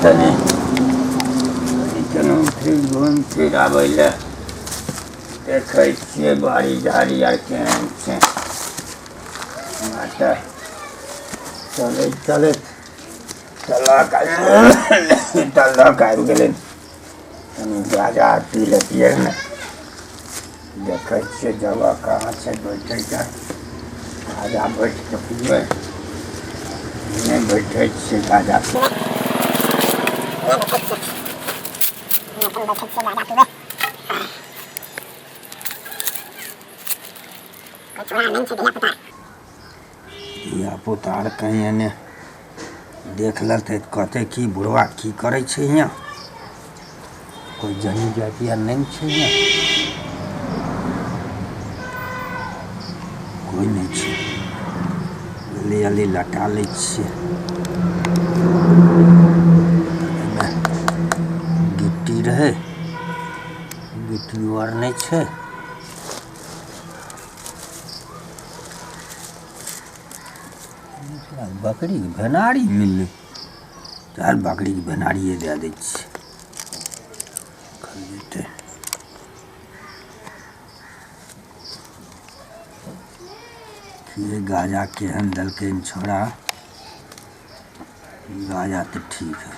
तनी कनी चलू फिर घूमि फिर आबै लए। देखै छियै बाड़ी झाड़ी आर केहन छै। हमरा तऽ चलैत चलैत तलक तलक आबि गेलै। कनी गाजा आर पी लेतियै ने। देखै छियै जगह कहाँ छै बैठैके, गाजा बैठ कऽ पीबै। नहि बैठै छियै गाजा। धियापुता आर कहीं एने देख लेतै तऽ कहतै की बुढ़बा की करै छै हियाँ, कोइ जनी जाति आर नहि ने छै हियाँ, कोइ नहि छै। जल्दी जल्दी लटा लै छियै। एहिमे गिट्टी रहै, गिट्टियो आर नहि छै। बकरीके भेनाड़ी मिललै, चल बकरीके भेनाड़िए दए दै छियै। जेतै के गाजा केहन देलकै छौड़ा। गाजा तऽ ठीक है,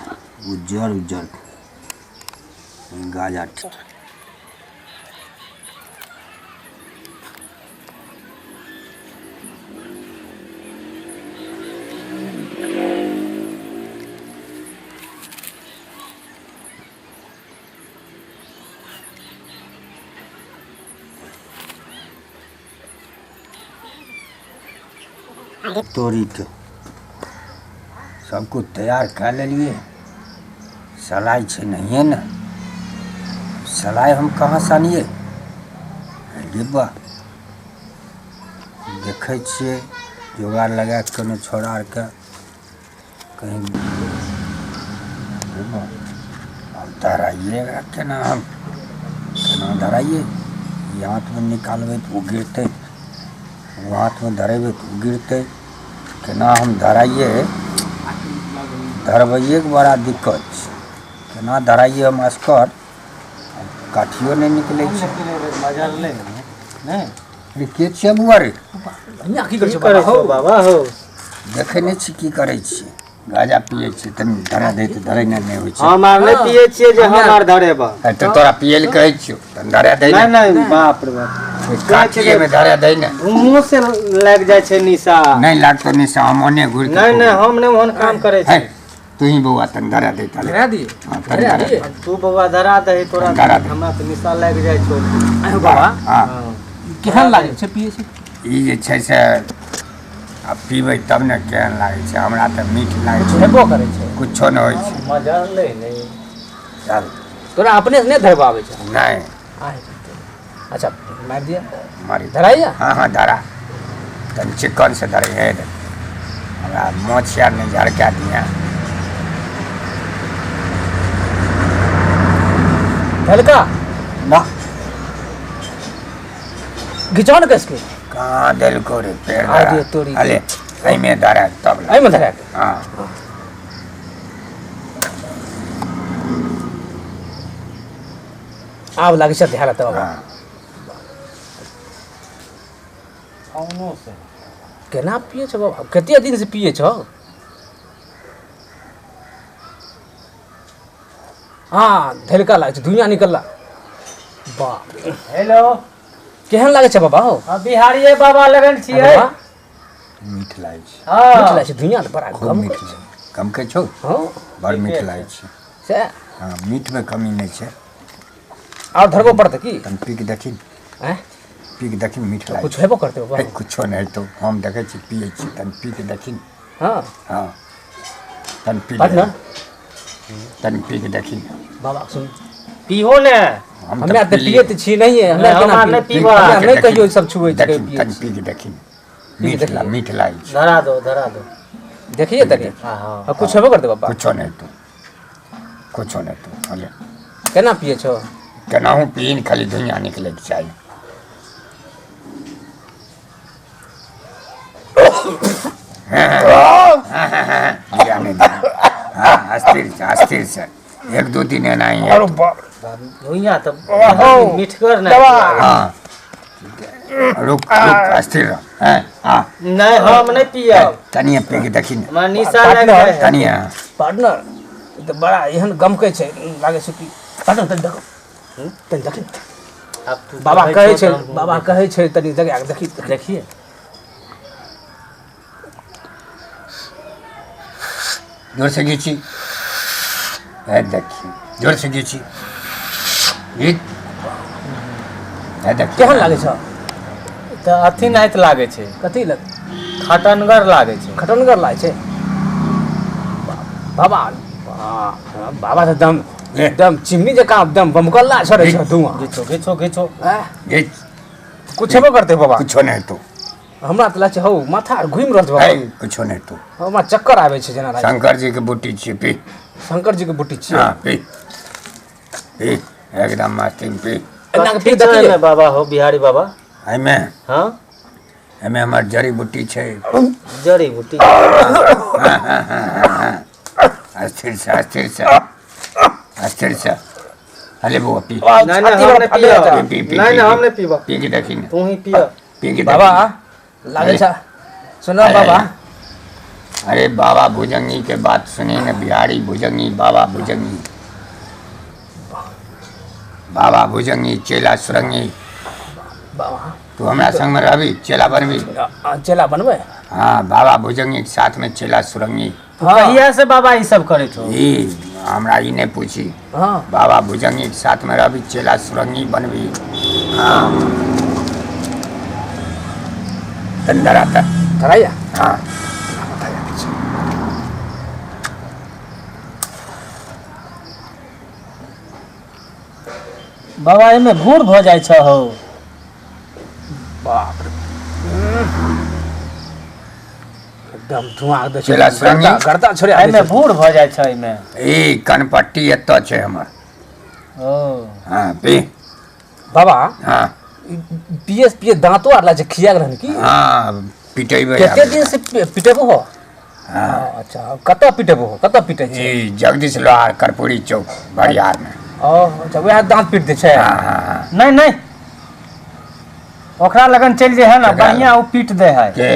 उज्जर उज्जर गाजा ठीक। तोरीके सबकिछु तैयार कए लेलियै। सलाइ छै नहिए ने, सलाइ हम कहाँसँ आनियै? रे बा, देखै छियै जोगाड़ लगा कऽ कोनो छौड़ा आरके कहीं। रे बा, आब धराइएगा केना? हम केना धराइए? ई हाथमे निकालबै तऽ ओ गिरतै, ओ हाथमे धरेबै तऽ ओ गिरतै। केना हम धराइए? धरबैएके बड़ा दिक्कत छै। केना धराइए हम असगर? काठियो नहि निकलै छै। अरे के छियै बुआ रे? की करै छौ बाबा हो? देखै नहि छी की करै छियै? गाजा पियै छियै। तनी धरा दै तऽ धरै नहि होइ छै। हम आर नहि पियै छियै जे हम आर धरेबा। तऽ तोरा पियै लए कहै छियौ, तनी धरा दै। नहि नहि, बाप रे बाप, काठिएमे धरा दै ने। मुँह से लागि जाइ छै निशा। नहि लागतो निशा, हम ओने घुरि। नहि नहि, हम नहि ओहन काम करै छी। तू ही बौआ तनी धरा दे। ताले धरा दिए? हाँ, तनी धरा दे। तू बौआ धरा दही, तोरा धरा दे। हमरा तऽ निशा लागि जाइ छौ। आयो बाबा। हाँ। केहन लागै छै पियै छै? ई जे छै से आब पीबै तब ने केहन लागै छै। हमरा तऽ मीठ लागै छै। हेबो करै छै? कुछो नहि होइ छै। मजा लै नहि। चल, तोरा अपने से नहि धरबाबै छै? नहि। आय, अच्छा मारि दिया। मारी। धराइया? हाँ हाँ, धरा। तनी चिकन से धरे है, हमरा मोछ आर नहि झड़का दिया। धलका ना। घिचाओ ने कसके। कहाँ देलको रे पेड़? आ धरा दियो तोरी। अरे एहिमे धरा तब। एहिमे धरा के? हाँ। आब लागै छै ध्यान तब। हाँ। कौनो से केना पियै छौ बाबा? कते दिन से पियै छौ? हाँ, धलका लागै छै, धुइयाँ निकलला। बाप रे। हेलो। केहन लागै छै बाबा हो? हम बिहारिये बाबा लगन छियै। बाबा। मीठ लागै छै। हँ। मीठ लागै छै, धुइयाँ तऽ बड़ा खूब गम मीठ करै छै। लागै गमकै छौ? हँ। बड़ मीठ लागै छै। से? हाँ, मीठमे कमी नहि छै। आर धरबो पड़तै की? तनी पी के देखी। आँय? पी के देखी, मीठ लागै। कुछ हेबो करतै बाबा? है, कुछो नहि हेतौ। हम देखै छी पियै छी, तनी पी के देखी। हँ। हाँ, तनी पी। बात ना। तनी पी के देखी। बाबा सुन। पीहो ने। हम हमरा तऽ पियै तऽ छी नहिये। हमरा नहि, केना हम आर नहि पीबै? पीबै। हमरा नहि कहियो ई सब छुबै छै। देखी, पियै तनी छी। पी के देखी। पी के मीठ ला देखियै। मीठ लागै छै। धरा दो, धरा दो। देखिए तनी। हाँ हाँ। आ कुछ हेबो करतै बाबा? कुछो नहि हेतौ, कुछो नहि हेतौ। अले केना पियै छौ? केनाहु पीन, खाली धुइयाँ निकलैके चाही। दिया नहि दिया। हाँ अस्थिर से, अस्थिर से एक दो दिन एना ही अरे बाप धुइयाँ तऽ मिठगर नहि। हाँ रुक रुक, अस्थिर रह। हाँ नहीं हम नहीं पियब। तनिए पी के देखी ने, हमरा निशा लागि जाइ है। तनिए। पार्टनर ई तऽ बड़ा एहन गमकै छै, लागै छै कि पार्टनर तनि देखो, तनि देखी। आब तू बाबा कहै छै, बाबा कहै छै तनि जगह के देखी। देखिए जोर से घीची, है देखी जोर से घीची, घीच, है देखी। केहन लागै छै? तऽ अथी नाहित लागै छै। कथी लग? खटनगर लागै छै। खटनगर लागै छै बाबा। बाबा तऽ एकदम एकदम चिमनी जकाँ एकदम बमकल्ला छोड़ै छै धुआँ। घिचो घिचो घिचो। घीच। कुछ हेबो करतै बाबा? कुछो नहीं तो। हमरा तऽ लागै छै हौ माथा आर घुमि रहल छै बाबा। कुछो नहीं तो। हमरा चक्कर आबै छै जेना। शंकर जी के बूटी छियै, पी। शंकर जी के बूटी छियै? हाँ पी पी, एकदम मस्ती में पी। एना के पी देखिए बाबा। हो बिहारी बाबा एहिमे। हाँ एहिमे हमर जड़ी बूटी छै। जड़ी बूटी? अस्थिर से, अस्थिर से, अस्थिर से। अरे बउआ पी। नहीं नहीं हम नहीं पियब। नहीं नहीं हम नहीं पीब। पी के देखी ने। तू ही पिय। पी के बाबा लागै छै। सुनो बाबा। अरे बाबा भुजंगी के बात सुनी ने, बिहारी भुजंगी, बाबा भुजंगी, बाबा भुजंगी चेला सुरंगी। बाबा तू हमरा संग में रहबी, चेला बनबी? चेला बनबै? हाँ बाबा भुजंगी के साथ में चेला सुरंगी। कहिया से बाबा ई सब करै छौ? ई हमरा ई नहीं पूछी। हाँ बाबा भुजंगी के साथ में रहबी, चेला सुरंगी बनबी। हाँ अंदर आता धराइया। हाँ बाबा एहिमे भूर भऽ जाइ छै हौ। बाप रे एकदम धुआं दै छै। गर्दा छोड़े एहिमे भूर भऽ जाइ छै एहिमे। ई कनपट्टी एतऽ छै हमर। ओ हाँ पी बाबा। हाँ पिए पिए दांतो आर लागै छै खिया गेल हन की? हाँ पिटेबै। कते दिन से पिटेबो हो? हाँ अच्छा कतऽ पिटेबो हो, कतऽ पिटै छै? ई जगदीश लोहार कर्पूरी चौक बरियार में। ओ अच्छा वएह दांत पीट दै छै? हाँ हाँ। नहीं नहीं ओकरा लगन चलि जे है ना बढ़िया, ओ पीट दे है। के?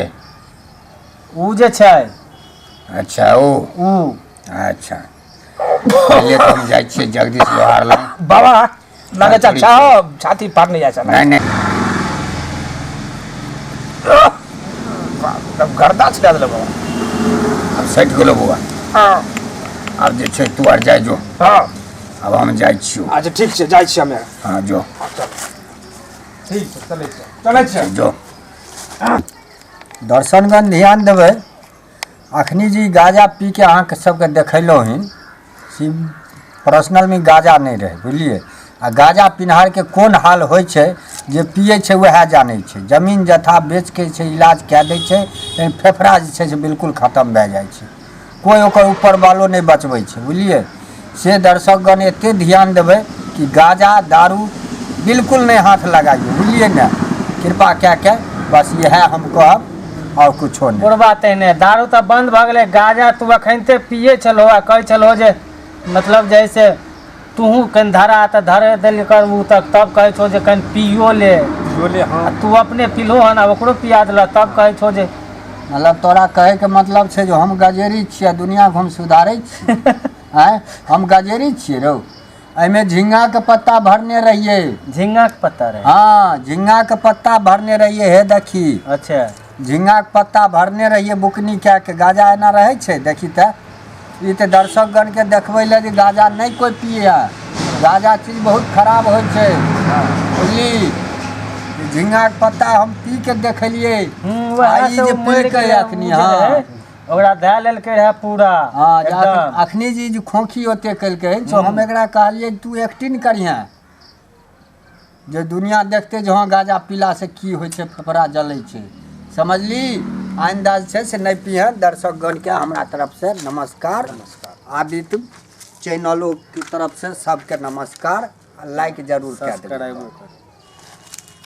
उ जे छै। अच्छा ओ उ। अच्छा पहिले तऽ हम जाइ छियै जगदीश लोहार लग। बाबा लागै छै अच्छा हो छाती फाटने जाइ छै। नहीं नहीं गर्दा छिड़ा देलक बाबा। आब सटि गेलो बौआ। आब जे छै तू आर जाइ जो। हाँ अब हम जाइ छियौ। अच्छा ठीक छै, जाइ छियै हमे। हाँ जो। ठीक छै, चलै छियै, चलै छियै जो। दर्शनगण ध्यान देबै, अखनी जी गाजा पी के अहाँके सबके देखैलहुँ हन, से पर्सनलमे गाजा नहि रहै, बुझलियै। आ गाजा पिनहारके कोन हाल होइ छै जे पियै छै वएह जानै छै। जमीन जथा बेचके छै इलाज कए दै छै, लेकिन फेफड़ा जे छै से बिल्कुल खतम भए जाइ छै, कोइ ओकर ऊपर बालो नहि बचबै छै, बुझलियै। से दर्शकगण एते ध्यान देबै कि गाजा दारू बिल्कुल नहि हाथ लगाइयो, बुझलियै ने। कृपा कए के बस इएह हम कहब और कुछो नहि। पूर्वा तेने दारू तऽ बंद भऽ गेलै, गाजा तू अखनते पियै छलहो आ कहै छलहो जे मतलब जैसे तूहू कनि धरा तऽ धरे देल कर उ तक, तब कहै छौ जे कनि पियो ले। हाँ। आ तू अपने पिलहो हन आ ओकरो पिया देलह, तब कहै छौ जे मतलब तोरा कहैके मतलब छै जे हम गजेरी छियै, दुनियाके हम सुधारै छियै। आँय हम गजेरी छियै रौ। एहिमे झिंगाके पत्ता भरने रहियै। झिंगाके पत्ता रहै? हाँ झिंगाके पत्ता भरने रहियै। हे देखी। अच्छा झिंगाके पत्ता भरने रहियै बुकनी कए के। गाजा एना रहै छै देखी तऽ। ई तऽ दर्शकगणके देखबै लए जे गाजा नहि कोइ पियै, गाजा चीज बहुत खराब होइ छै, बुझली। झिंगाके पत्ता हम पी के देखलियै। ई जे पीलकै अखनी। हाँ ओकरा धए लेलकै रहए पूरा। हाँ अखनी जी खोखी ओते केलकै तो हम एकरा कहलियै तू एक्टिंग करिहें जे दुनिया देखते जे हाँ गाजा पीला से की होइ छै, फेफड़ा जलै छै, समझली। आइंदा छै से नहि पीहें। दर्शकगणके हमरा तरफ से नमस्कार। आदित्य चैनलों की तरफ से सबके नमस्कार। लाइक जरूर कए देबै।